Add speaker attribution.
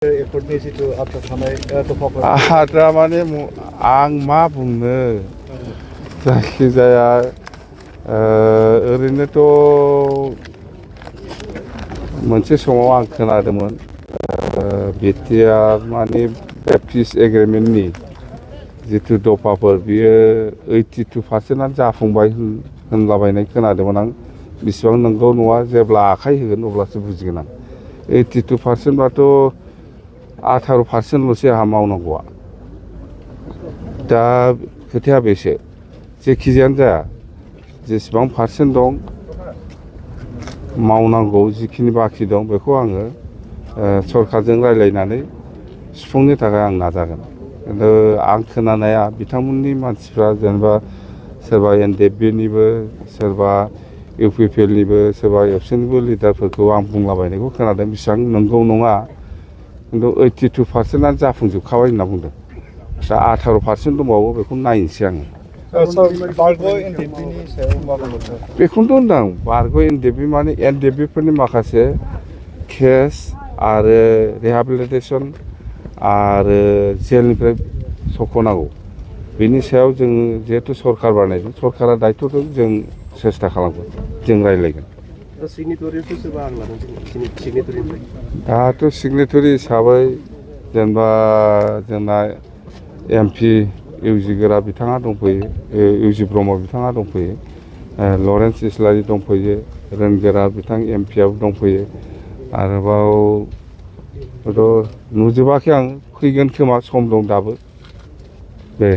Speaker 1: एफर्टनि जिथु आद्रा थानाय दफाफोर
Speaker 2: आद्रा माने आं मा बुंनो जायखिजाया ओरैनोथ' मोनसे समाव आं खोनादोंमोन बिटिआर माने पेप्टिस एग्रिमेन्टनि जिथु दफाफोर बियो 82% जाफुंबाय होनलाबायनाय खोनादोंमोन आं बेसेबां नंगौ नङा जेब्ला आखाइ होगोन अब्लासो बुजिगोन आं 82% बाथ' 18%ल'सो आंहा मावनांगौआ दा खोथाया बेसो जेखिजायानो जाया जेसेबां पारसेन्ट दं मावनांगौ जिखिनि बाखि दं बेखौ आङो सरकारजों रायज्लायनानै सुफुंनो थाखाय आं नाजागोन खिन्थु आं खोनानाया बिथांमोननि मानसिफ्रा जेनेबा सोरबा एनडिएफबिनिबो सोरबा इउपिपिएलनिबो सोरबा एबसुनिबो लिडारफोरखौ आं बुंलाबायनायखौ खोनादों बेसेबां नंगौ नङा खिन्थु 82%आनो जाफुंजोबखाबाय होनना बुंदों दा 18% दंबावो बेखौ नायनोसै आङो बेखौनोथ' होनदां बारग' एनडिएफबि माने एनडिएफबिफोरनि माखासे केस आरो रिहेबिलिटेसन आरो जेलनिफ्राय सख'नांगौ बेनि सायाव जों जिहेतु सरकार बानायदों सरकारा दायथ' दं जों सेस्था खालामगोन जों रायज्लायगोन दाथ' सिगनेटरि हिसाबै जेनेबा जोंना एमपि इउजि गोरा बिथाङा दंफैयो इउजि ब्रह्म बिथाङा दंफैयो लरेन्स इस्लारि दंफैयो रोनगोरा बिथां एमपिआबो दंफैयो आरोबाव नुजोबाखै आं फैगोन खोमा सम दं दाबो दे